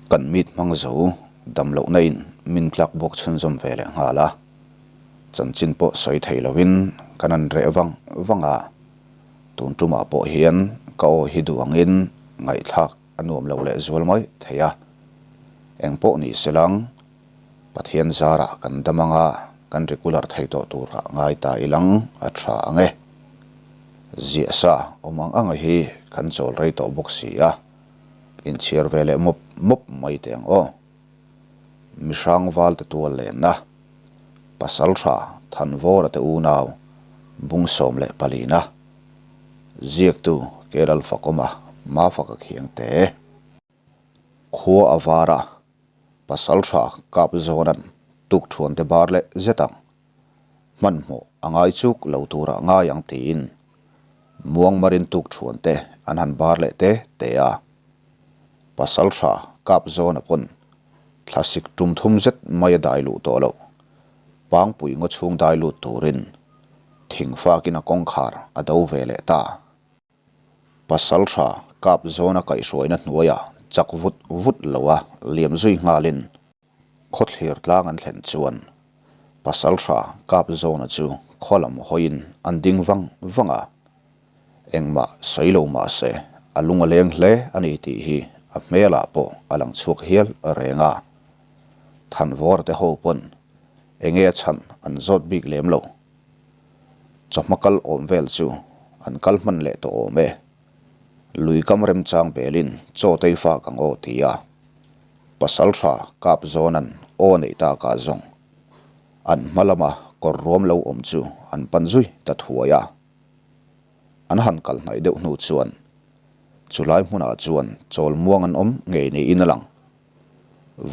Kan meet hmang zo dam lohna in min tlak bawk chhunzawm ve leh nghal a, chanchin pawh sawi thei lovin kan han reh vang vang a, tun tumah pawh hian ka aw hi duh angin ngaihthlak a nuam lo leh zual mai thei a, engpawh ni se lang Pathian zarah kan dam anga kan regular thei tawh turah ngai ta ilang a tha ang e. Ziah sa awm ang ang hi kan chawl rei tawh bawk si a, inchhiar ve leh mawp mawp mai teh ang aw. Mihrang val te tual lenna, Pasal tha Thanvawra te unau bung 14na, ziaktu Keral Fakawma Mafaka khiang te, khua a var a, Pasal tha kap zawnan tuk thuan te bar leh zet ang. Hmanhmawh a ngai chuk lo turah ngai ang tiin Muangmarin tuk thuan te an han bar leh te te a. Pasal tha kap zawna pawn thlasik tum thum zet mai a dai luh tawh loh. Pangpui ngaw chhung dai lut turin thingfakin a kawngkhar a do ve leh ta. Pasal tha kap zawna kaihhruaina hnuaiah chak vut vut lo a liam zui nghalin khawthlir tlang an thlen chuan pasal tha kap zawna chu khaw lam hawiin an ding vang vang a, engmah sawi lo mah se a lung a leng hle a ni tih hi a hmelah pawh a lang chhuak hial reng a, Thanvawr te ho pawn enge a chhan an zawt bik lem lo. Chawhma kal awm vel chu an kal hman leh tawh awm e. Lui kam remchang belin chaw tei fak ang aw ti a. Pasal tha kap zawn an aw neih tak ah zawng an hma lama kawr ruam lo awm chu an pan zui ta thuai a. An han kal hnaih deuh hnu chuan chulai hmunah chuan chawl muang an awm ngei niin a lang.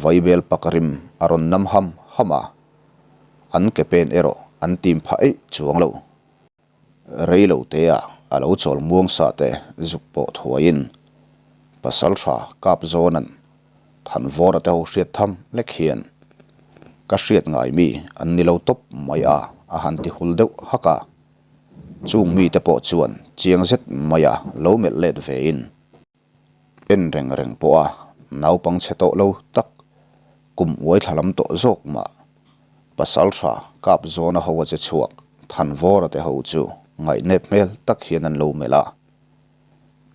Vaibel pak rim a rawn nam ham ham a, an ke pen erawh an tim phah eih chuang lo. Rei lo te ah a lo chawl muang sa te zuk pawh thuaiin pasal tha kap zawnan Thanvawra te ho hriat tham lek hian ka hriat ngai mi an ni lo tawp mai a a han ti hul deuh hak a, chung mite pawh chuan chiang zet maia lo melh let vein En reng reng pawh a naupang chhe tawh lo tak, kum uai thla lam tawh zawk mah. Pasal tha kap zawna ho a che chhuak Thanvawra te ho chu ngaihnep hmel tak hian an lo melh a.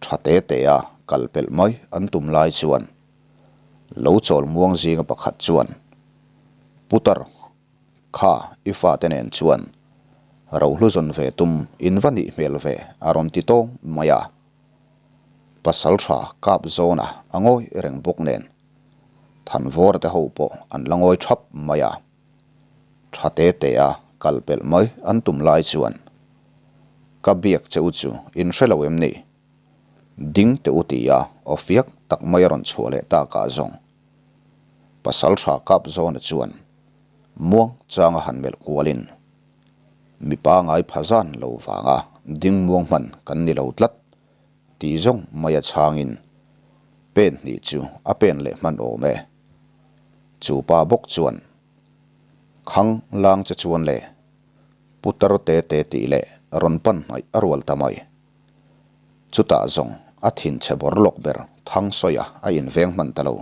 Tha te te a kal pelh mai an tum lai chuan lo chawl muang zinga pakhat chuan Putar Kha i fate nen chuan rohlu zawn ve tum in va nih hmel ve a rawn ti tawng mai a. Pasal tha kap zawna a ngawi reng bawk nen Thanvawra te ho pawh an la ngawi thap mai a. Tha te te a kal pelh mai an tum lai chuan ka biak che u chu in hre lo em ni? Ding teh u ti a aw fiak tak mai a rawn chhuah leh tak ah zawng Pasal tha kap zawna chuan muang changa han melh kualin Mipa ngai pha zan lo vanga ding muang hman kan ni lo tlat tih zawng mai a chhangin pen hnih chu a pen leh hman awm e. Chu pa bawk chuan Khang lang che chuan le putar te te tih leh rawn pan hnaih a rual ta mai. Chutah zawng a thinchhe bawr lawk ber Thangsawiah a inveng hman ta lo.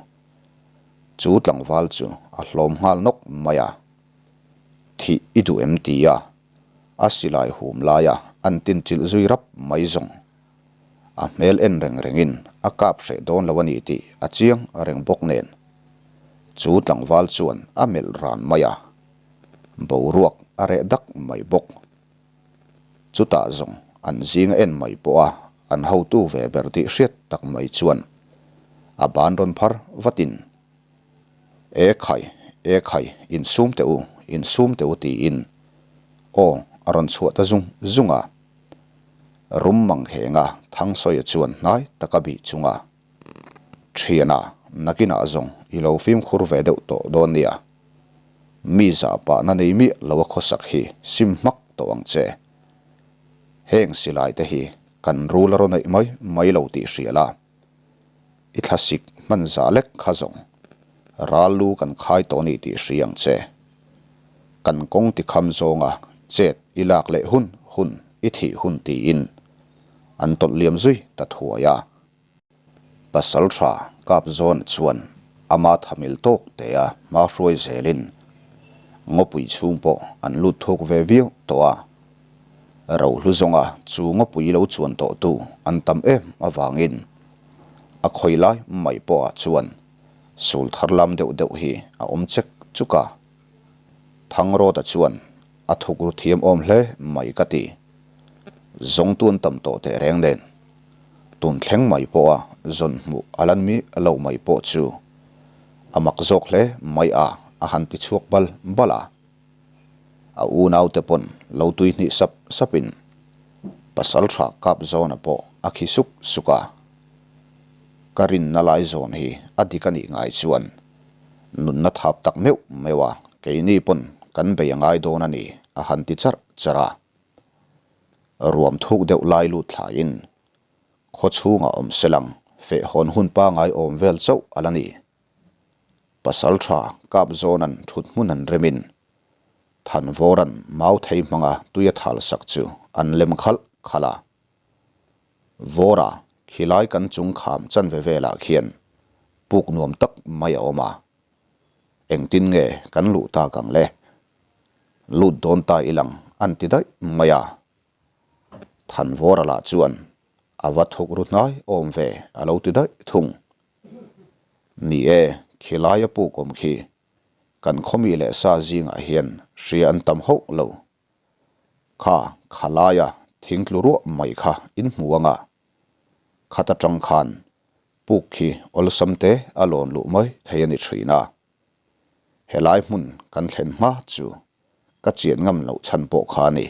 Chu tlangval chu a hlawm nghal nawk mai a. Thih i duh em ti a, a silai hum laia an tin chilh zui rap mai zawng. A hmel en reng rengin a kap hreh dawn lo a ni tih a chiang reng bawk nen. Chu tlangval chuan a melh ran mai a, boruak a reh dak mai bawk. Chutah zawng an zinga en mai pawh a an hotu ve ber tih hriat tak mai chuan a ban rawn phar vatin E khai, e khai, insum teh u, insum teh u tiin aw a rawn chhuah ta zung zung a. Rum mang heng a Thangsawiah chuan hnai taka bih chunga Thiana nakinah zawng i lo fimkhur ve deuh tawh dawn nia. Mi zah pahna nei miah lo a khawsak hi sim hmak tawh ang che. Heng silai te hi kan rul a rawn eih mai mai lo tih hria la. I thlasik hman zah lek kha zawng ral lu kan khai tawh ni tih hria ang che. Kan kawng ti kham zawnga chet i lak leh hun hun i thih hun tiin an tawlh liam zui ta thuai a. Pasal tha kap zawn chuan Ama thamil tawk tea hma hruai zelin ngawpui chhung pawh an lut thuk ve viau tawh a. Rohlu zawnga chu ngawpui lo chuan tawhtu an tam em avangin a khawi lai mai pawhah chuan sul thar lam deuh deuh hi a awm chek chuk a. Thangrawta chuan a thuk ru thiam awm hle mai ka ti. Zawngtu an tam tawh teh reng nen. Tun thleng mai pawha zawn hmuh a lan mi lo mai pawh chu a mak zawk hle mai a, a han ti chhuak bal bal a. A unaute pawn lo tui hnih sap sapin pasal tha kap zawna pawh a khi suk suk a. Ka rinna lai zawn hi a dik a nih ngai chuan nunna thap tak meuh meuh a keini pawn kan bei a ngai dawn a ni a han ti charh charh a. Ruam thuk deuh lai lut thlaiin khaw chhungah awm selang feh hawn hun pangai awm vel chauh a la ni. Pasal tha kap zawnan thut hmun an remin Thanvawran mau thei hmanga tui a thal sak chu an lem khalh khalh a. Vawra khilai kan chung kham chanve velah khian puk nuam tak mai a awm a. Engtin nge kan luh tak ang le? Lut dawn ta ilang an ti daih mai a. Thanvawra lah chuan a va thuk ru hnai awm ve a lo ti daih thung. Ni e, khilai a puk awm khi kan khawmi leh sa zingah hian hria an tam hauh lo. Kha khalaia thing tlu ruah mai kha in hmu anga khat atang khan puk khi awlsam te a lawn luh mai thei a ni thin a. Helai hmun kan thlen hma chu ka chian ngam loh chhan pawh kha a ni.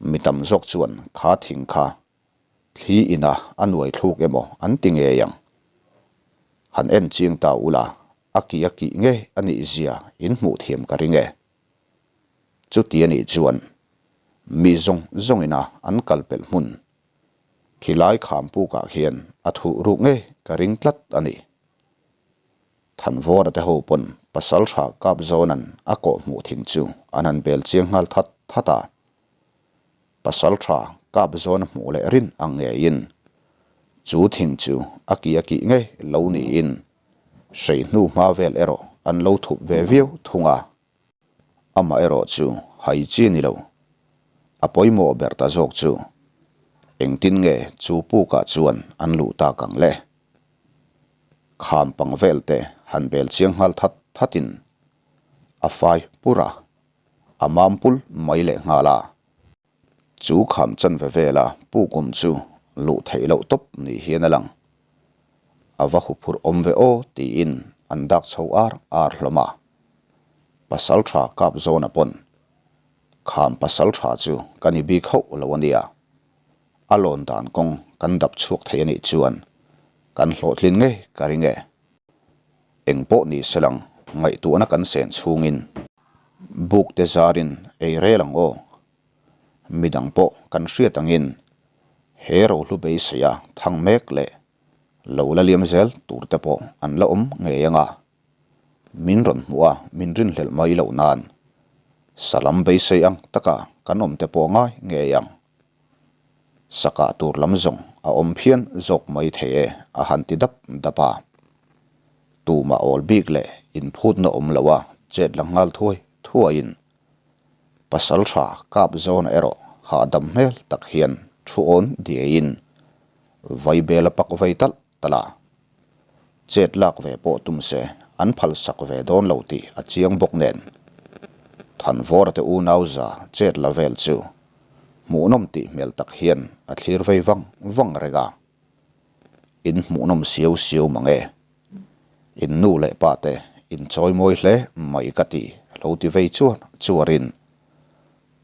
Mi tam zawk chuan kha thing kha thli ina a nuai thluk emaw an ti ngei ang. Han en chiang ta ula a kih a kih nge a nih zia in hmuh thiam ka ring e. Chuti a nih chuan mi zawng zawngina an kal pelh hmun khilai kham pukah khian a thuh ruk nge ka ring tlat a ni. Thanvawra te ho pawn pasal tha kap zawnan a kawh hmuh thing chu an han bel chiang nghal that that a. Pasal tha kap zawn a hmuh leh rin ang ngeiin chu thing chu a kih a kih ngei lo niin hrei hnu hma vel erawh an lo thup ve viau thung a. Amaherawh chu hai chi ni lo. A pawimawh ber ta zawk chu engtin nge chu pukah chuan an luh tak ang le? Kham pang vel te han bel chiang nghal that thatin a fai pur a, a mam pul mai leh nghal a. Chu kham chanve vela pukum chu luh theih loh tawp ni hian a lang. A va huphurh awm ve aw tiin an dak chho ar ar hlawm a. Pasal tha kap zawna pawn kham pasal tha chu ka ni bik hauh lo a nia. A lawn dan kawng kan dap chhuak thei a nih chuan kan hlawhtlin ngei ka ring e. Eng pawh ni se lang ngaihtuahna kan sen chhungin buk te zarin ei rel ang aw. Midang pawh kan hriat angin he rohlu beiseia thang mek leh lo la liam zel tur te pawh an la awm ngei anga min rawn hmuh a min rinhlelh mai loh nan salam beisei ang taka kan awm te pawh ngai ngei ang. Sakah tur lam zawng a awm phian zawk mai thei e a han ti dap dap a. Tumah awl bik leh inphutna awm lo a chet la nghal thuai thuaiin pasal tha kap zawna erawh hahdam hmel tak hian thu awn diaiin vaibel a pak vei talh talh a. Chet lak ve pawh tum se an phal sak ve dawn lo tih a chiang bawk nen. Thanvawra te unau za chet la vel chu hmuhnawm tih hmel tak hian a thlir vei vang vang reng a. In hmuhnawm siau siau mang e. In nu leh pa te in chawi mawi hle mai ka ti lo ti vei chuan chuarin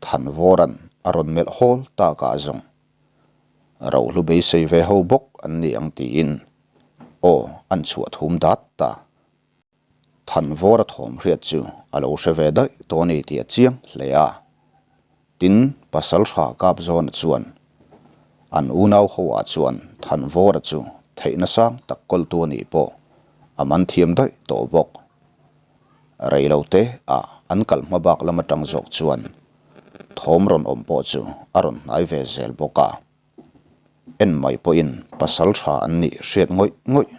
Thanvawra'n a rawn melh hawl tak ah zawng Rohlu beisei ve ho bawk an ni ang tiin aw an chhuah thum dat ta. Thanvawra thawm hriat chu a lo hre ve daih tawh a ni tih a chiang hle a. Tin, Pasaltha Kapzawna chuan an unau ho ah chuan Thanvawra chu theihna sang tak kawltu a nih pawh a man thiam daih tawh bawk. Reilote ah an kal hma bak lam atang zawk chuan Thawm rawn awm pawh chu a rawn hnai ve zel bawk a, en mai pawhin pasal tha an nih hriat ngawih ngawih.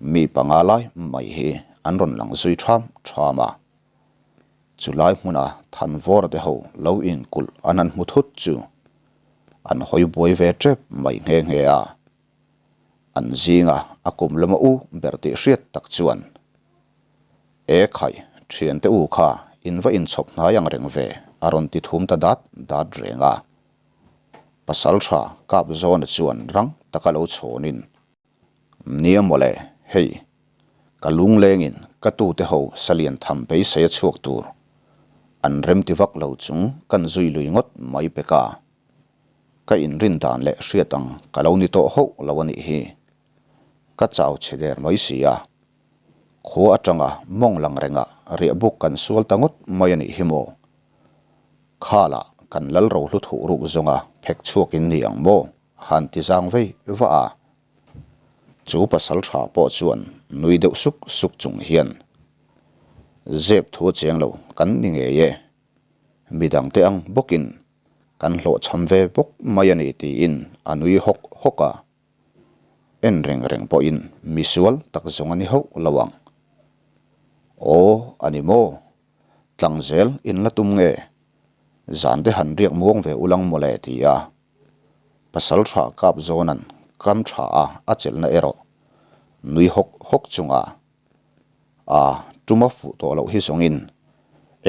Mi panga lai mai hi an rawn lang zui ṭham ṭham a. Chulai hmuna Thanvawra te ho lo inkulh an han hmu thut chu an hawi buai ve ṭep mai nghe nghe a. An zinga a kum lama u ber tih hriat tak chuan, E khai, thiante u kha in va inchhawp hnai ang reng ve a rawn ti thum ta dat dat reng a. Pasalṭha Kapzawna chuan rang taka lo chhawnin, Nia mawle, hei, ka lunglengin ka tute ho salian tham beisei a chhuak tur an remti vak lo chung kan zui lui ngawt mai pek a. Ka inrin dan leh hriat ang ka lo ni tawh hauh lo a nih hi. Ka chau chhe der mai si a. Khua atanga mawng lang rengah riahbuk kan sual ta ngawt mai a nih hi maw? Khalah kan lal rohlu thuh ruk zawnga phek chhuak in ni ang maw? Han ti zang vei va a. Chu pasal tha pawh chuan nui deuh suk suk chung hian, Zep thu a cheng lo kan ni ngei e. Midangte ang bawkin kan hlawhchham ve bawk mai a ni tiin a nui hawk hawk a. En reng reng pawhin misual tak zawng a ni hauh lo ang. Aw, a ni maw? Tlangzel in la tum nge? Zan te han riak muang ve ulang mawle ti a. Pasal tha kap zawnan kam tha a a chelhna erawh nui hawk hawk chunga a tuma fuh tawh loh hi zawngin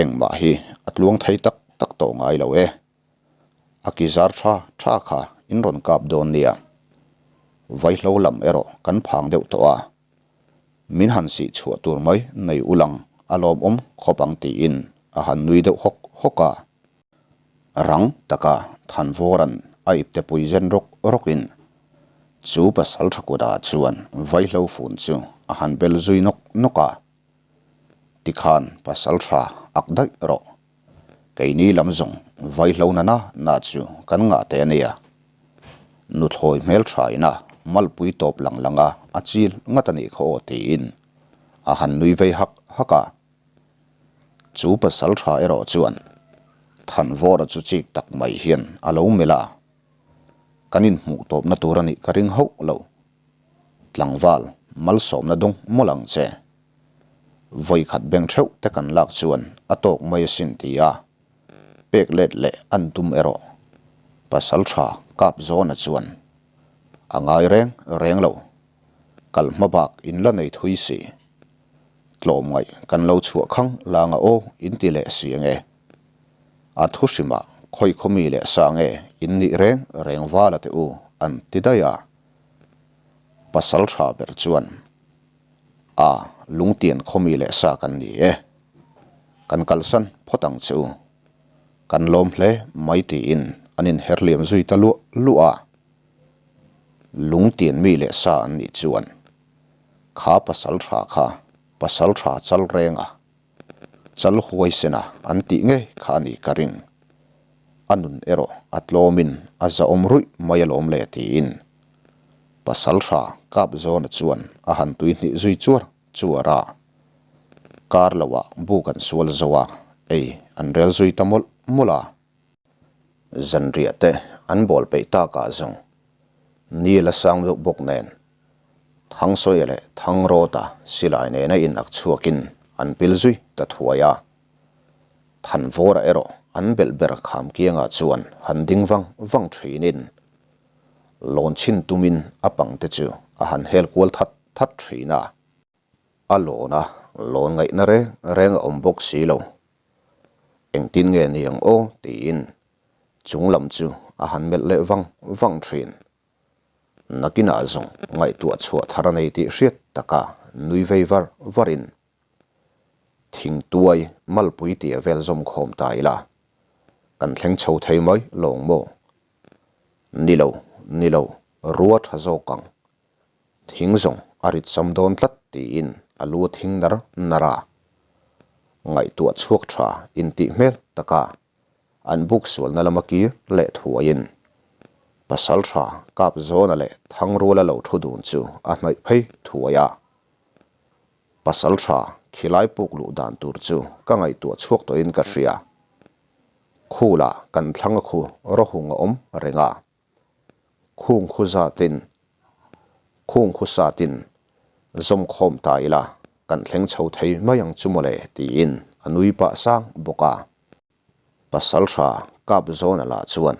engmah hi a tluang thei tak tak tawh ngai lo e. A ki zar tha tha kha in rawn kap dawn nia. Vaihlo lam erawh kan phang deuh tawh a. Min han sih chhuah tur mai nei ulang a lawmawm khawp ang tiin a han nui deuh hawk hawk a. Rang taka Thanvawra'n a ipte pui zen rawk rawkin chu pasal tha kutah chuan vaihlo fun chu a han bel zui nawk nawk a. Tikhan pasal tha ak daih rawh. Keini lam zawng vaihlo na na na chu kan ngah teh a nia. Nuthlawi hmel tha ina malpui tawp lang lang a a chil ngat a nih kha aw tiin a han nui vei hak hak a. Chu pasal tha erawh chuan Thanvawra chu chik tak mai hian a lo melh a, kan inhmuh tawpna tur a nih ka ring hauh lo. Tlangval malsawmna dawng mawlh ang che. Vawikhat beng theuh te kan lak chuan a tawk mai asin ti a, pek let leh an tum erawh pasal tha kap zawna chuan a ngai reng reng lo, kal hma bak in la nei thui si. Tlawmngaih kan lo chhuah khang langa aw in ti leh si ange. A thu hrimah khawi khawmi leh sa nge in nih reng reng vala te u an ti daih a. Pasal tha ber chuan A, lungtian khawmi leh sa kan ni e. Kan kalsan phawt ang che u. Kan lawm hle mai tiin an inher liam zui ta luah luah a. Lungtian mi leh sa an nih chuan kha pasal tha kha pasal tha chal reng a, chal huaisen a an tih ngei kha a nih ka ring. A nun erawh a tlawmin a zahawm ruih mai alawm le tiin pasal tha kap zawna chuan a han tui hnih zui chuar chuar a. Kar loah buk an sual zo a, ei an rel zui ta mawlh mawlh a. Zanriah te an bawl peih takah zawng ni la sang deuh bawk nen Thangsawi leh Thangrawta silai nena in ak chhuakin an pil zui ta thuai a. Thanvawra erawh an belh ber kham kiangah chuan han ding vang vang thinin lawn chhin tumin a pangte chu a han hel kual that that thin a. A lawn a lawn ngaihna reng reng a awm bawk si lo. Engtin nge ni ang aw tiin chung lam chu a han melh leh vang vang thin. Nakinah zawng ngaihtuah chhuah thar a nei tih hriat taka nui vei var varin thingtuai malpui tia vel zawm khawm ta ila kan thleng chho thei mai lawng maw? Ni lo, ni lo, rua tha zawk ang. Thing zawng a rit sam dawn tlat tiin a lu a thing nar nar a. Ngaihtuah chhuak tha intih hmel taka an buk sualna lama kir leh thuaiin pasal tha kap zawna leh thangruala lo thu dun chu a hnaih phei thuai a. Pasal tha khilai puk luh dan tur chu ka ngaihtuah chhuak tawhin ka hria. Khula kan thlang a khu rawhung a awm reng a. Khung khu zatin, khung khu satin. Zawm khawm ta ila, kan thleng chho thei mai ang chu mawle tiin a nui pah sang bawk a. Pasalṭha kap zawna lah chuan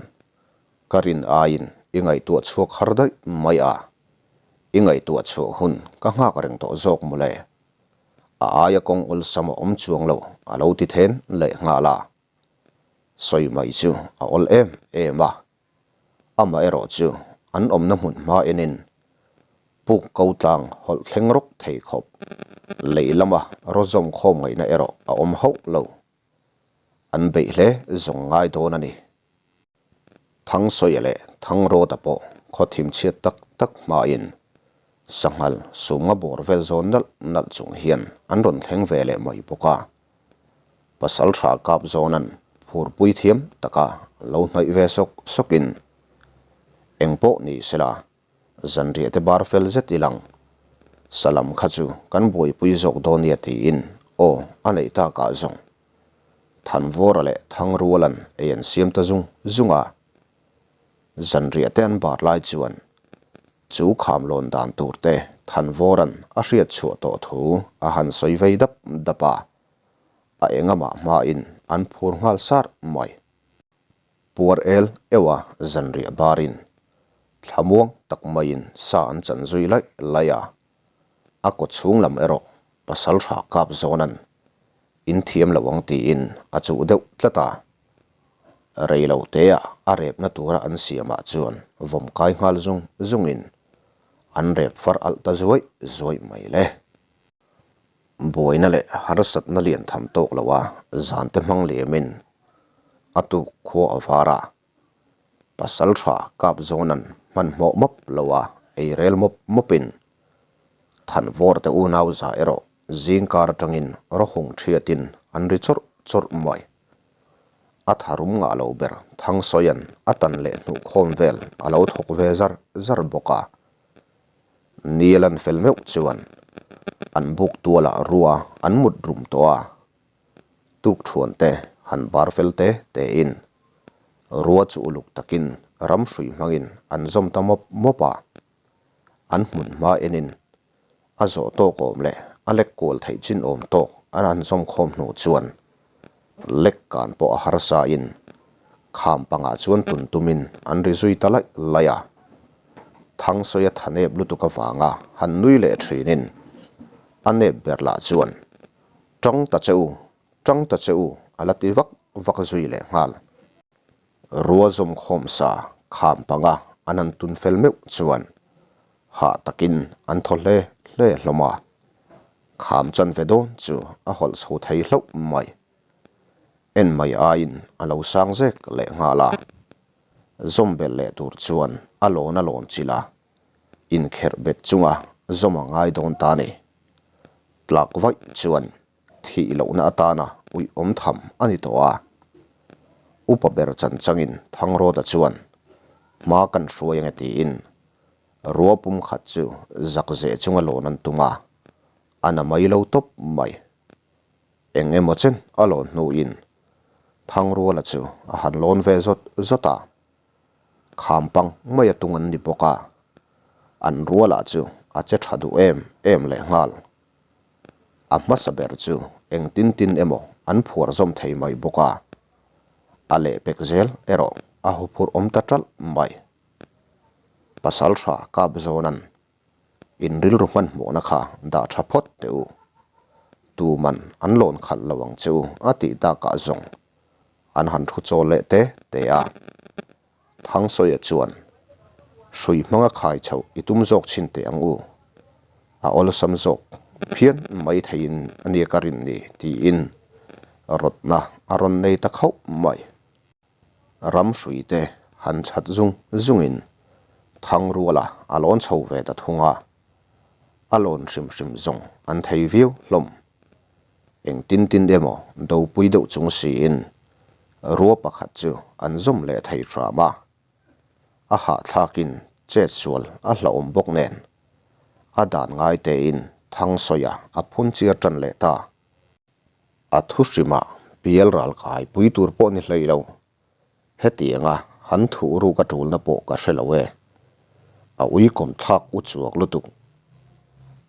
ka rin aiin i ngaihtuah chhuak har daih mai a, i ngaihtuah chhuah hun ka nghak reng tawh zawk mawle. A aia kawng awlsam a awm chuang lo a lo ti then leh nghal a. Sawi mai chu a awl em em a, Amaherawh chu an awmna hmun hma enin puk ko tlang hawlh thleng rawk thei khawp lei lama rawzawm khawm ngaihna erawh a awm hauh lo. An beih hle zawng ngai dawn a ni. Thangsawiah leh Thangrawta pawh khaw thim chhiat tak tak hmain sanghal sumnga bawr vel zawn nalh nalh chung hian an rawn thleng ve leh mai bawk a. Pasal tha kap zawnan phurpui thiam taka lo hnaih ve sawk sawkin eng pawh ni sela zanriah te bar fel zet i lang. Salam kha chu kan buaipui zawk dawn nia tiin aw a neih takah zawng Thanvawra leh Thangrualan ei an siam ta zung zung a. Zanriah te an bar lai chuan chu kham lawn dan tur te Thanvawran a hriat chhuah tawh thu a han sawi vei dap dap a, a engamah hmain an phur nghal sar mai. Puar el eua zanriah barin thlamuang tak maiin sa an chan zui laih laih a, a kaw chhung lam erawh pasal tha kap zawnan in thiam lo ang tiin a chuh deuh tlat a. Rei lo teah a repna tura an siamah chuan vawm kai nghal zung zungin an rep far alh ta zuai zuai mai le. Buaina leh harsatna lian tham tawk loa zante hmang liamin a tuk khua a var a, pasal tha kap zawnan hmanhmawh mawp loa ei rel mawp mawpin Thanvawr te unau za erawh zingkar atangin rawhung thiatin an ri chawrh chawrh mai. A tharum ngah lo ber Thangsawian a tan leh hnuh khawm vel a lo thawk ve zar zar bawk a. Ni a lan fel meuh chuan an buk tualah rua an mut rum tawh a, tuk thuan te han bar fel te tein rua chu uluk takin ram hrui hmangin an zawm ta mawp mawp a. An hmun hma enin a zawh tawk awm leh a lek kual theih chin awm tawk an han zawm khawm hnu chuan lek kan pawh a harsa in kham pangah chuan tun tumin an ri zui ta laih laih a. Thangsawi a tha nep lutuk avanga han nui leh thinin a nep ber lah chuan Tang ta che u, tang ta che u a la ti vak vak zui leh nghal. Rua zawm khawm sa kham panga an han tun fel meuh chuan hah takin an thaw hle hle hlawm a, kham chan ve dawn chu a hawlh chho thei hlauh mai. En mai aiin a lo sang zek leh nghal a, zawm belh leh tur chuan a lawn a lawn chilh a, inkherh bet chunga zawm a ngai dawn ta ni. Tlak vaih chuan thih lohna atana uih awm tham a ni tawh a. Upa ber chan changin Thangrawta chuan hma kan hruai ange tiin rua pum khat chu zak zeh chunga lawn an tum a, a na mai lo tawp mai. Eng emaw chen a lawn hnuin Thangruala chu a han lawn ve zawt zawt a, kham pang mai a tung an ni bawk a, an ruala chu a che tha duh em em lehnghal. A hmasa ber chu eng tin tin emaw an phuar zawm thei mai bawk a, a lehpek zel erawh a huphurh awm ta ṭalh mai. Pasal tha kap zawnan in rilru hmanhmawhna kha dah tha phawt teh u. Tuman an lawn khalh lo ang che u a tih takah zawng an han thu chawl leh te te a. Thangsawiah chuan, Hrui hmanga khai chhoh i tum zawk chhin teh ang u. A awlsam zawk phian mai theiin a nia ka rin ni, tiin rawtna a rawn nei ta khauh mai. Ram hruite han chhat zung zungin Thangruala a lawn chho ve ta thung a, a lawn hrim hrim zawng an thei viau hlawm. Eng tin tin emaw dopui deuh chung siin rua pakhat chu an zawm leh thei hram a, a hahthlakin chet sual a hlauhawm bawk nen a dan ngai tein Thangsawiah a phun chiar tan leh ta. A thu hrimah pial ral kai pui tur pawh ni hlei lo. Hetianga han thuh ruk a tulna pawh ka hre lo e. A uikawm thlak u chuak lutuk.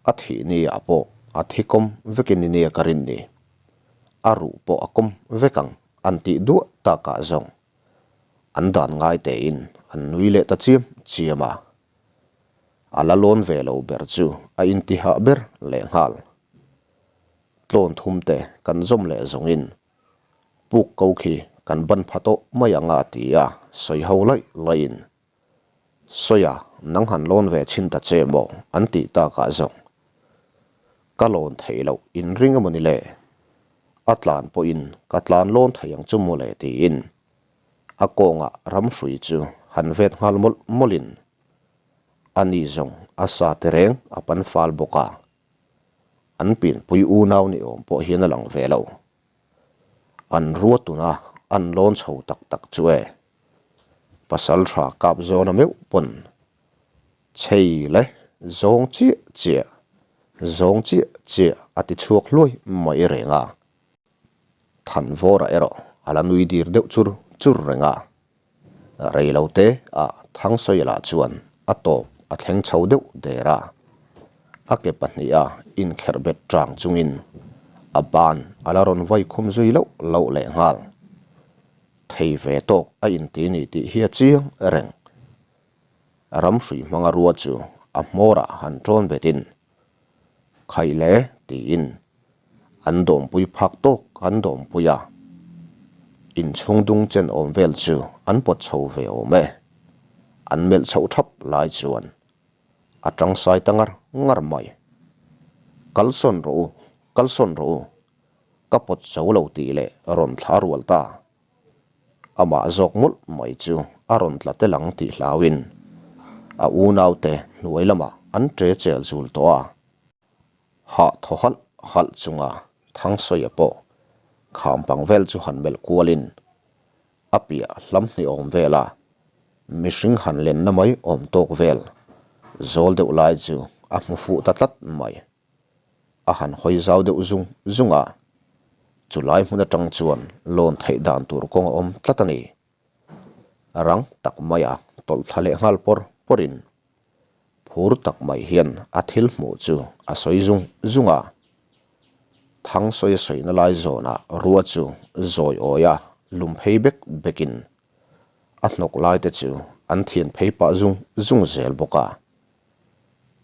A thih ni ah pawh a thi kawm vekin i nia ka rin ni. A ruh pawh a kawm vek ang an tih duah takah zawng an dan ngai tein an nui leh ta chiam chiam a. A la lawn ve lo ber chu a intihah ber lehnghal. Tlawn thum te kan zawm leh zawngin puk ko khi kan ban pha tawh mai ang a ti a sawi ho laih laihin Sawia nang han lawn ve chhin ta che maw an tih takah zawng ka lawn theih loh inring emaw ni le? A tlan pawhin ka tlan lawn thei ang chu maw le tiin a kawngah ramhrui chu han vet nghal mawlh mawlhin ani zawng a sa te reng a pan fal bawk a. An pianpui unau ni awm pawh hian a lang ve lo. An ruatuna an lawn chho tak tak chu e. Pasal tha kap zawna meuh pawn chei le zawng chiah chiah, zawng chiah chiah a ti chhuak hluai mai reng a. Thanvawra erawh a la nui dir deuh chur chur reng a. Reilote ah Thangsawiala chuan a tawp a thleng chho deuh der a. A ke pahniha inkherh bet tang chungin a ban a la rawn vai khum zui loh loh lehnghal. Thei ve tawk a inti ni tih hi a chiang reng. Ramhrui hmanga rua chu a hmawrah han tawn betin Khaih le tiin an dawmpui phak tawk an dawmpui a, inchhung dung chen awm vel chu an pawt chho ve awm e. An melh chhoh thap lai chuan a tang sai ta ngar ngar mai. Kalsawn rawh u, kalsawn rawh u, ka pawt zo lo tih leh rawn thla rual ta. Amah zawk mawlh mai chu a rawn tla tel ang tih hlauin a unaute hnuai lamah an ṭe chel zul tawh a. Hah thaw halh halh chunga Thangsawiah pawh kham pang vel chu han melh kualin a piah hlam hnih awm vela mihring han lenna mai awm tawk vel zawl deuh lai chu a hmu fuh ta tlat mai. A han hawi zau deuh zung zung a, chulai hmun atang chuan lawn theih dan tur kawng a awm tlat a ni. Rang tak maia tawlh thla leh nghal pawr pawrin phur tak mai hian a thil hmuh chu a sawi zung zung a. Thang sawi a sawina lai zawnah rua chu zawi awi a lum phei bek bekin a hnawk lai te chu an thian phei pah zung zung zel bawk a.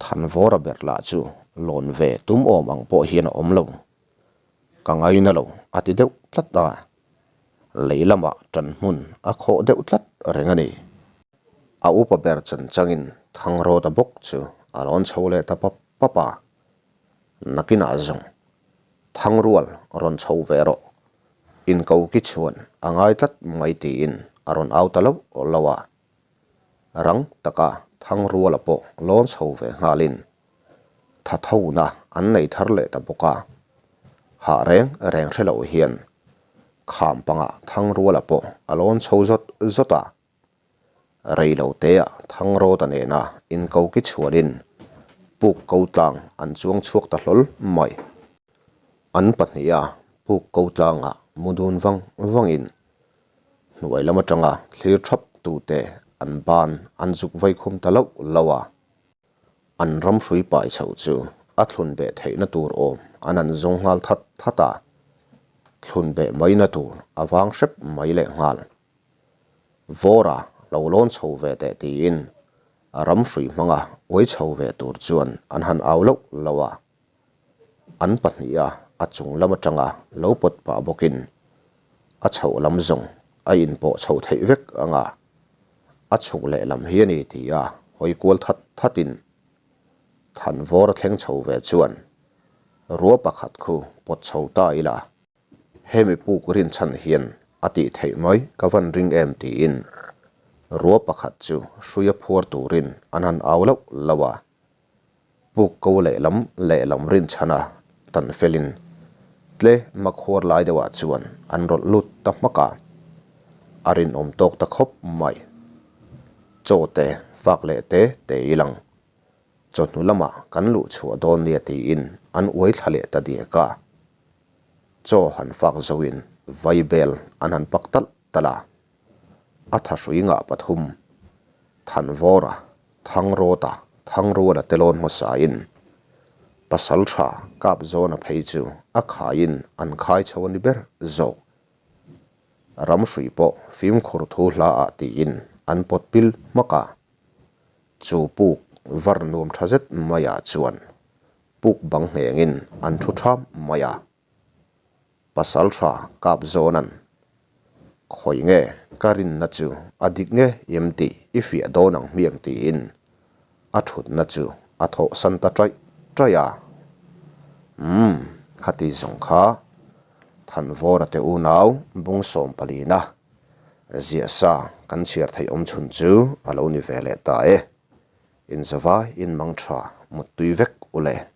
Thanvawra ber lah chu lawn ve tum awm ang pawh hian a awm lo. Ka ngaina lo a ti deuh tlat a, lei lamah ṭan hmun a khawh deuh tlat reng a ni. A upa ber chan changin Thangrawta bawk chu a lawn chho leh ta pap pap a, Nakinah zawng Thangrual rawn chho ve rawh, inko ki chhuan a ngai tlat mai tiin a rawn au ta loh loh a. Rang taka Thangruala pawh lawn chho ve nghalin tha thona an nei thar leh ta bawk a. Hah reng reng hre loh hian kham pangah Thangruala pawh a lawn chho zawt zawt a. Rei lo teah Thangrawta nena inkoki chhuanin puk ko tlang an chuang chhuak ta hlawl mai. An pahniha puk ko tlangah mu dun vang vangin Hnuai lam atanga thlir thap tute an ban an zuk vai khum ta loh loh a, an ram hrui pai chhoh chu a thlun beh theihna tur awm an an zawng nghal that that a, thlun beh maina tur a vang hrep mai leh nghal. Vawra lo lawn chho ve teh tiin a ram hrui hmanga uai chho ve tur chuan an han au loh loh a. An pahniha a chung lam atanga lo pawt pah bawkin a chhoh lam zawng a inpawh chho theih vek ang a, a chhuk leh lam hi a ni ti a hawi kual that thatin Thanvawr a thleng chho ve chuan rua pakhat khu pawt chho ta ila hemi puk rinchhan hian a tih theih mai ka van ring em tiin rua pakhat chu hruia phuar turin an han au loh loh a. Puk ko lehlam lehlam rinchhana tan felin tle makhuar lai deuhah chuan an rawlh lut ta hmak a, a rinawm tawk ta khawp mai. Chaw te fak leh te te i lang. Chawhnu lamah kan luh chhuah dawn nia tiin an uai thla leh ta diak a. Chaw han fak zoin vaibel an han pak talh talh a. A thahrui ngah pathum, Thanvawra, Thangrawta, Thangruala te lawn hmasain. Pasalṭha Kapzawna phei chu a khaiin an khai chho a ni ber zawk. Ramhrui pawh fimkhur thu hla ah tiin an pawt pil hmak a. Chu puk var nuam tha zet maiah chuan puk bang nghengin an thu tham mai a. Pasalṭha Kapzawna'n, Khawi nge ka rinna chu a dik nge em tih i fiah dawn ang hmiang tiin a thutna chu a thawhsan ta ṭaih ṭaih a. Umm, khati zawng kha Thanvawra te unau bung sawmpalina ziah sa kan chhiar theih awm chhun chu a lo ni ve leh ta e. Inzavai inmang tha muttui vek u le.